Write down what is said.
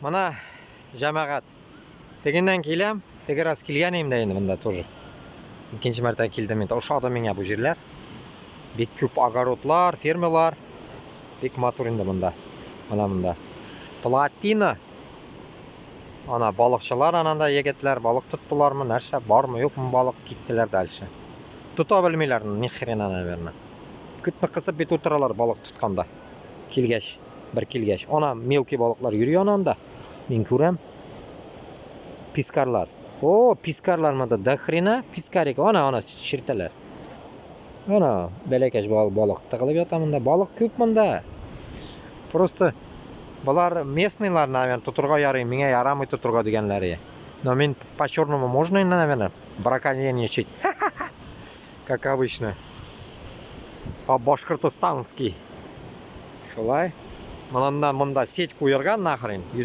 Менә, җәмәгать. Тегеннән киләм, теге раз килгән идем дә инде монда тоже. Икенче мәртәбә килдем инде. Ошады миңа бу җирләр. Бик күп огородлар, фермалар. Бик матур инде монда. Менә монда. Плотина. Ана балыкчылар ананда егетләр балык тоттылармы, нәрсә, бармы, юкмы балык, киттеләр дальше. Тота белмиләр, ни хрена, наверное. Күтне кысып бит утыралар балык тотканда. Килгәч, бер килгәч. Ана мелкий балыклар йөри ананда. Мин күрәм. Пискарлар. О, пискарлар монда до хрена пискарик. Ана, ана чиртәләр. Ана бәләкәч балык тыгылып ята монда. Балык күп монда. Просто болар местныйлар, наверное, тотырга ярый, миңа ярамый тотырга дигәннәре. Но мин по черному можно, наверное, браконьерничать. Как обычно. По-башкортостански. Шулай. Монда монда сеть куярга нахрен. 100.